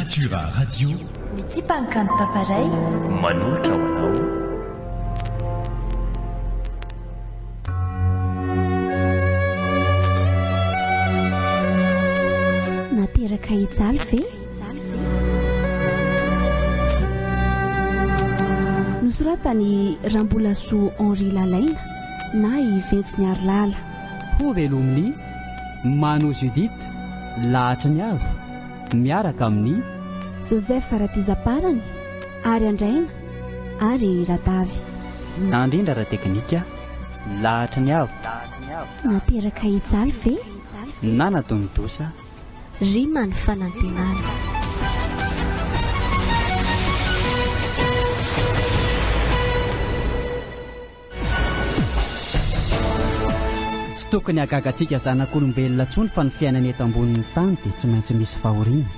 Natura Radio. Ny ekipan'ny Kanto Tafaray. Manolotra ho anao. Nateraka hijaly ve? Nosoratan'i Rambolasoa Henri Lalaina na i Ventsy Niarilala. Ho velomin'i Mano Judith Lahatry ny Avo miaraka amin'i. Joseph Ratizaparany, Ary Andraina ary Radavy. Nandrindra ara-teknika, Lahatry ny Avo. Nateraka hijaly ve? Nanatontosa. Rima ny fanantenana. Tsy tokony hahagaga antsika zanak'olombelona intsony fa ny fiainana eto ambonin'ny tany dia tsy maintsy misy fahoriana.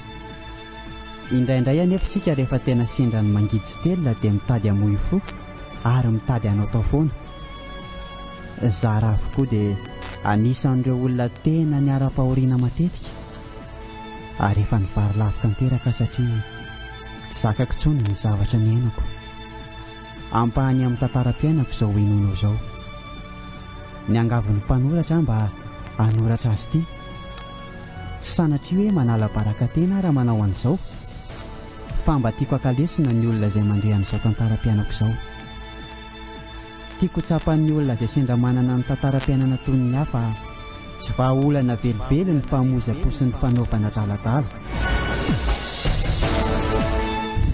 Indraindray anefa isika rehefa tena sendra ny mangidy sy telina dia mitady hamoy fo ary mitady hanaotao foana. Zara avokoa dia anisan'ireo olona tena niharam-pahoriana matetika ary efa nivarilavo tanteraka satria tsy zakako intsony ny zavatra niainako. Ampahany amin'ny tantaram-piainako izao henoinao izao. Niangavy ny mpanoratra aho mba hanoratra azy ity. Tsy sanatria hoe manala baraka tena aho raha manao an'izao, fa mba tiako haka lesona ny olona izay mandre an'izao tantaram-piainako izao. Tiako ho tsapan'ny olona izay sendra manana ny tantaram-piainana toy ny ahy fa tsy vahaolana velively ny famoizam-po sy ny fanaovana adaladala.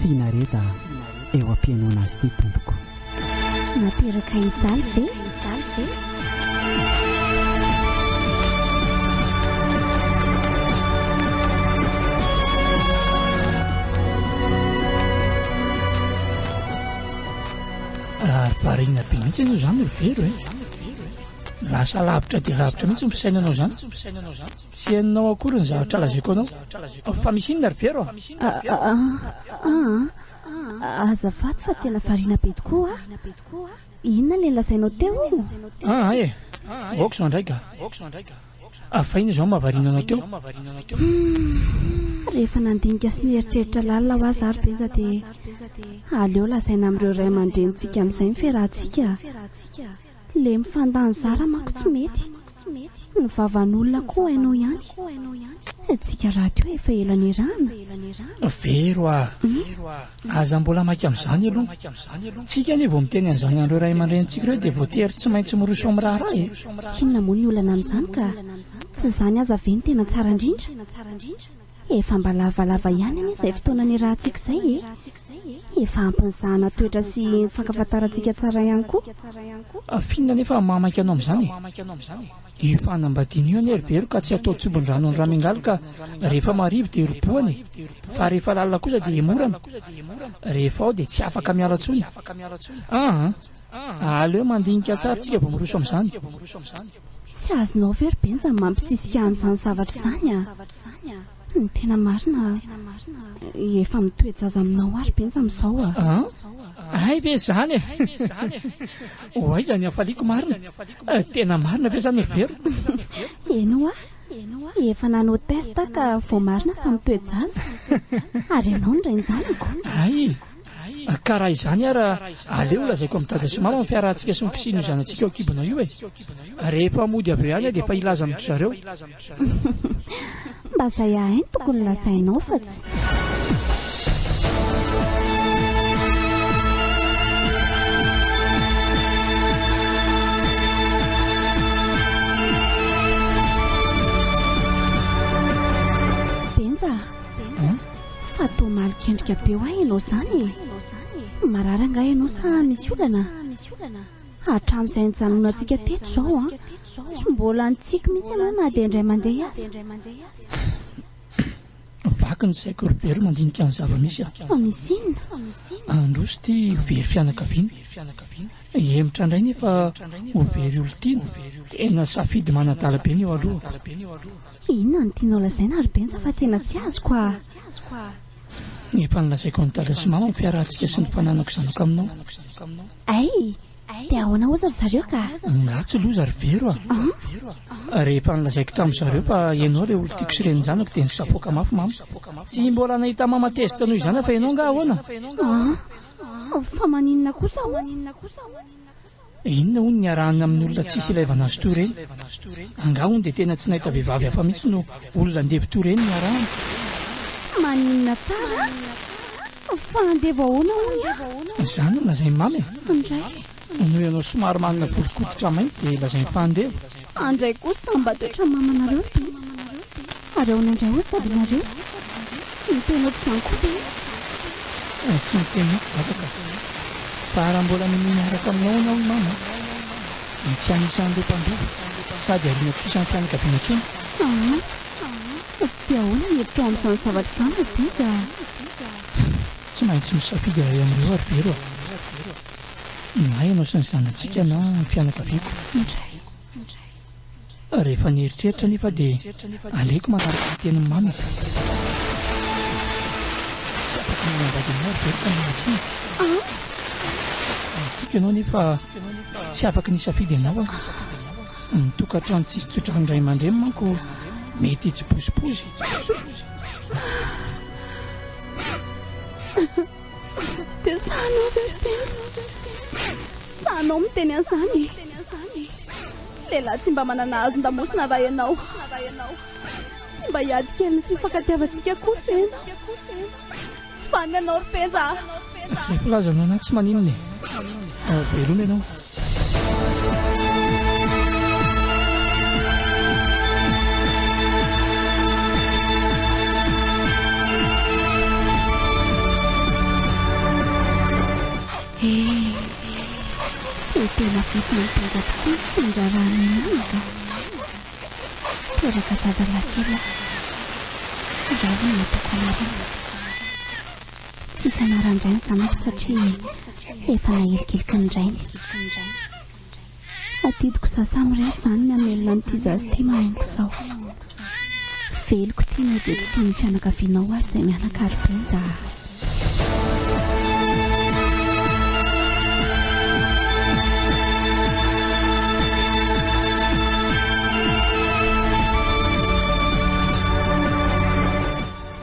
Finareta eo am-pihainoana azy ity tompoko. Nateraka hijaly ve? Ary variana be mihitsy ianao izany ry Vero e! Lasa lavitra dia lavitra mihitsy ny fisainanao izany. Tsy henonao akory ny zavatra lazaiko anao. Fa misy inona ry Vero a? Aa, azafady fa tena variana be tokoa aho. Inona ilay nolazainao teo? Aa e! Aoka izao indray ka. Fa inona izao no mahavariana anao teo? Humm, rehefa nandinika sy nieritreritra lalina hoa za ry Benja dia aleo lazaina amin'ireo ray aman-drenintsika amin'izay ny fiarahantsika. Le mifandany zara manko tsy mety. Ny vavan'olona koa hainao ihany. Tsika rahateo efa ela niarahana. Vero a! Aza mbola maika amin'izany aloha. Tsika anie vao miteny an'izany an'ireo ray aman-drenintsika ireo dia voatery tsy maintsy miroso amin'ny raharaha e! Inona moa ny olana amin'izany ka? Tsy izany aza ve no tena tsara indrindra? Efa mba lavalava ihany anie izay fotoana niarahantsika izay e! Efa ampy nizahana toetra sy nifankafantarantsika tsara ihany koa. F'inona anefa no mahamaika anao amin'izany e? Io fanambadiana io anie ry Vero ka tsy atao tsobin-drano ny ramiangaly ka rehefa marivo dia robohana e! Fa rehefa lalina kosa dia hemorana. Rehefa ao dia tsy afaka miala intsony. Aa! Aleo mandinika tsara tsika vao miroso amin'izany. Tsy azonao ve ry Benja ny mampisisika amin'izany zavatra izany a! Ny tena marina efa mitoe-jaza aminao aho ry Benja amin'izao a! An! Hay ve izany e! Ho aiza ny hafaliako marina? Tena marina ve izany ry Vero? Eny hoa! Efa nanao test aho ka voamarina fa mitoe-jaza. Ary ianao no rain-janako. Hay! Ka raha izany ara, aleo lazaiko amin'i Dada sy Mama ny fiarahantsika sy ny fisian'io zanatsika ao an-kibonao io e! Rehefa mody avy eo ihany aho dia efa hilaza amin-dry zareo. Mba izay ahay no tokony lazainao fa tsy. Benja a! Fa toa malok'endrika be hoa ianao izany e! Marary angaha ianao sa misy olana? Hatramin'izay nijanonantsika teto izao an, tsy mbola nitsiky mihitsy ianao na dia indray mandeha aza. Vaky ny saiko ry Vero mandinika ny zava-misy a! Fa misy inona? Androso ity ho very fianakaviana. Hihemotra indray nefa ho very olon-tiana. Tena safidy manadala be ny eo aloha. Inona no tianao lazaina ry Benja fa tena tsy azoko a! Efa nolazaiko an'i Dada sy Mama ny fiarahantsika sy ny fananako zanaka aminao. Hay! Dia ahoana ozy ry zareo ka? Nga tsy loza ry Vero a! Rehefa nolazaiko tamin-dry zareo fa ianao ilay olon-tiako sy renin-janako dia nisafoaka mafy mama. Tsy mbola nahita mama tezitra noho izany aho fa ianao nga ahoana? An! Fa maninona kosa hono? Inona hono ny arahana amin'ny olona tsisy ilaivana azy toy ireny? Angaha hono dia tena tsy nahita vehivavy hafa mihitsy no olona andevo toy ireny no arahana? Maninona tsara? Fa andevo ahoana hono aho? Izany no lazain'i mama e! Andray. Noho ianao somary manana volon-koditra mainty dia lazainy fa andevo. Andray kosa mba toetra mamanareo ity. Ary ahoana indray hozy dadanareo? Miteny ohatr'izany koa ve? Tsy miteny mihitsy dada ka. Fa raha mbola minia miaraka aminao hono aho i mama dia tsy anisan'ireo mpandova sady arinako sisa ny fianakaviana intsony. Aa! Dia ahoana ny hevitrao amin'izany zavatra izany ry Benja? Tsy maintsy misafidy iray amin'ireo aho ry Vero a! Na ianao sy ny zanatsika na ny fianakaviako. Indray. Rehefa nieritreritra anefa dia aleoko manaraka ny tenin'i Mamy. Tsy afaka ny hanambady anao ry Vero ka miala tsiny. Tiako ianao nefa tsy afaka ny hisafidy anao aho. Ny tokantrano tsisy tsodrano ray aman-dreny manko mety hitsipozipozy. Dia sahanao ve Benja? Sahanao miteny an'izany e? Lehilahy tsy mba manana hazon-damosina raha ianao. Tsy mba hiady kely ny fifankatiavantsika akory ve ianao? Tsy vanona ianao ry Benja a! Izay filazanao anah tsy maninona e! Veloma ianao. Eh! Dia tena vitan'i Benja tokoa ny fandraharahana an'iny ka! Teraka zazalahy kely aho. Ravo no nataoko anarana. Tsisy anaran-dray ny zanako satria efa nahilikiliky ny rainy. Adidiko za samirery izany ny hamelona an'ity zaza ity manomboka izao. Veloko ity na dia tsy tian'ny fianakavianao aza izay mianaka ry Benja a.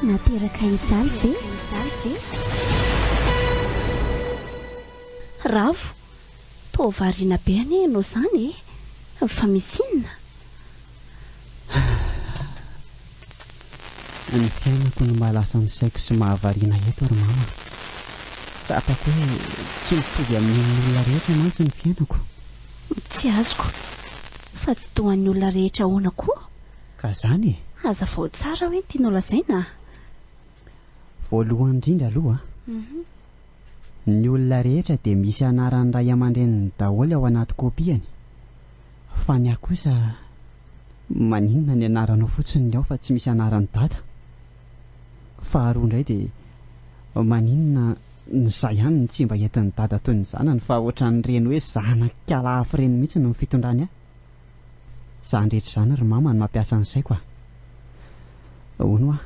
Nateraka hijaly ve? Ravo, toa variana be anie ianao izany e! Fa misy inona? Ny fiainako no mahalasa ny saiko sy mahavariana eto ry mama. Tsapako hoe tsy mitovy amin'ny an'ny olona rehetra mantsy ny fiainako. Tsy azoko. Fa tsy toa an'ny olona rehetra ahoana koa? Ka zany e! Hazavao tsara hoe ny tianao lazaina a! Voalohany indrindra aloha, ny olona rehetra dia misy anaran'ny ray aman-dreniny daholo ao anaty kopiany, fa ny ahy kosa maninona ny anaranao fotsiny ny ao fa tsy misy anaran'i dada? Faharoa indray dia maninona ny za ihany no tsy mba entin'i dada toy ny zanany fa ohatran'ireny hoe zanak'alahafo ireny mihitsy no fitondrany ahy? Izany rehetra izany ry mama no mampiasa ny saiko a! Hono hoa,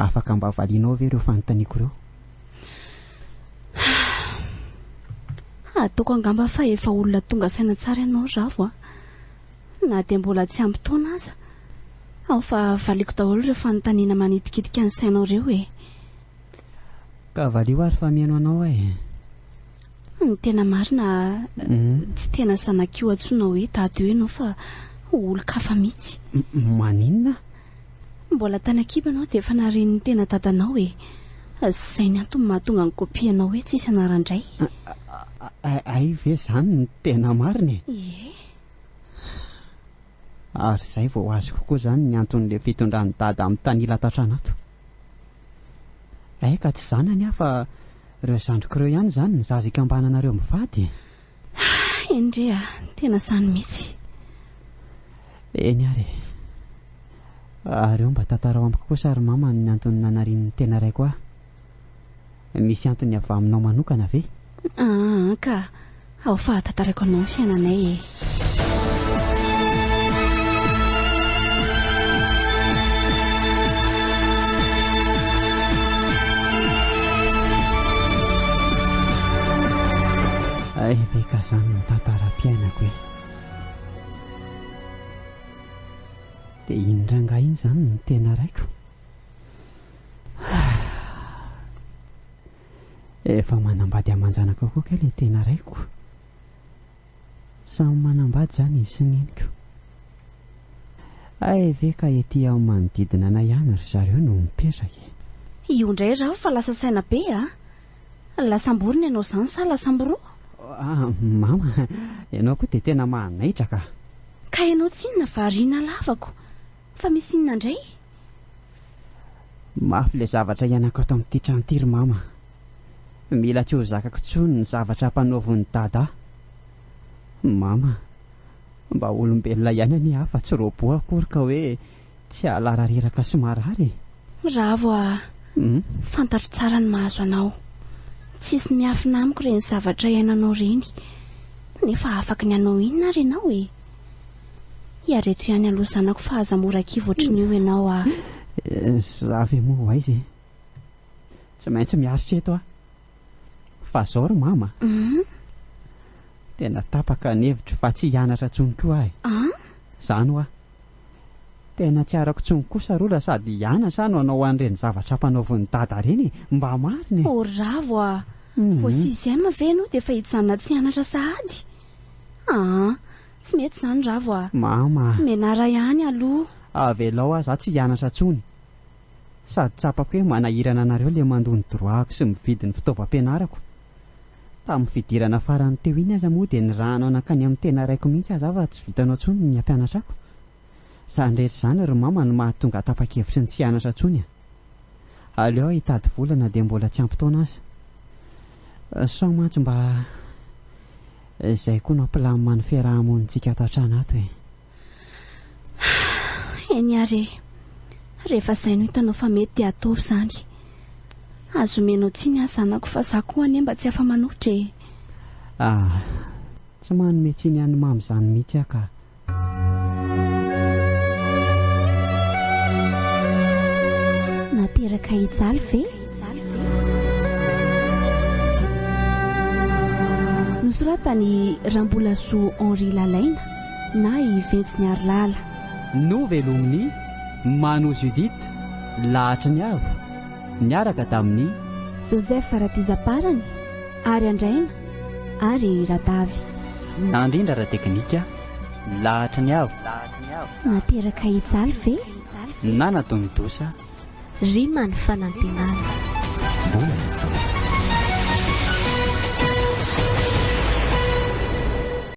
afaka mba valianao ve ireo fanontaniako ireo? Ataoko angamba fa efa olona tonga saina tsara ianao ry Ravo a! Na dia mbola tsy ampy taona aza. Ao fa valiako daholo ireo fanontaniana manitikitika ny sainao ireo e! Ka valio ary fa mihaino anao aho e! Ny tena marina, tsy tena zanak'io antsoina hoe dada io ianao fa olon-kafa mihitsy. Maninona? Mbola tany an-kibo ianao dia efa narian'ny tena dadanao e! Izay ny antony mahatonga ny kopia-nao hoe tsisy anaran-dray. Hay ve izany no tena marina e? Ie. Ary izay vao azoko koa izany ny anton'ilay fitondran'i dada mitanila ato an-trano ato. Hay ka tsy zanany aho fa ireo zandriko ireo ihany izany ny zaza ikambananareo mivady e! Eny re a, tena izany mihitsy. Eny ary e. Ary eo mba tantarao amiko kosa ry mama ny antony nanarian'ny tena raiko ahy. Misy antony avy aminao manokana ve? Aa ka, ao fa tantaraiko anao ny fiainanay e. izany ny tena raiko? Efa manambady aman-janaka koa kay ilay tena raiko. Samy manambady izany izy sy neniko. Hay ve ka ety amin'ny manodidina anay ihany ry zareo no mipetraka e. Io indray Ravo fa lasa saina be a! Lasam-borona ianao izany sa lasam-boroa? Ah, mama, ianao koa dia tena manaitra ka. Ka ianao tsinona variana lavako. Fa misy inona indray? Mafy ilay zavatra iainako ato amin'ity trano ity ry mama. Mila tsy ho zakako intsony ny zavatra ampanaovin'i dada ahy. Mama, mba olombelona ihany anie aho fa tsy robot akory ka hoe tsy hahalala reraka sy marary e. Ravo a! Fantatro tsara ny mahazo anao. Tsisy miafina amiko ireny zavatra iainanao ireny. Nefa afaky ny hanao inona ary ianao e? Iareto ihany aloha zanako fa aza mora kivy ohatrin'io ianao a! Za ve moa ho aiza e? Tsy maintsy miaritra eto aho. Fa zao ry mama a! Tena tapaka ny hevitro fa tsy hianatra intsony koa aho e! Zany hoa. Tena tsy arako intsony kosa aloha raha sady hianatra aho no hanao an'ireny zavatra ampanaovin'i dada ireny e! Mba marina e! Oh ry Ravo a! Vao sixième ve ianao dia efa hijanona tsy hianatra sahady? Aa! Tsy mety izany Ravo a! Mama a! Mianara ihany aloha. Avelao aho za tsy hianatra intsony. Sady tsapako hoe manahirana anareo le mandoa ny droit-ko sy mividy ny fitaovam-pianarako. Tamin'ny fidirana farany teo iny aza moa dia nirahanao nankany amin'ny tena raiko mihitsy aza aho fa tsy vitanao intsony ny hampianatra ako. Izany rehetra izany ry mama no mahatonga ahy tapa-kevitry ny tsy hianatra intsony a! Aleo aho hitady vola na dia mbola tsy ampy taona aza. Sao mantsy mba izay koa no hampilamina ny fiaraha-monintsika ato an-trano ato e! Eny ary e! Rehefa izay no hitanao fa mety dia ataovy izany. Aza omenao tsiny aho zanako fa za koa anie mba tsy afa-manoatra e! Ah, tsy manome tsiny an'i Mamy izany mihitsy aho ka. Nateraka hijaly ve? Nosoratan'i Rambolasoa Henri Lalaina na i Ventsy Niarilala. Novelomin'i Mano Judith, Lahatry ny Avo, niaraka tamin'i. Joseph Ratizaparany, Ary Andraina ary Radavy. Nandrindra ara-teknika, Lahatry ny Avo. Nateraka hijaly ve? Nanatontosa. Rima ny fanantenana. Mbola.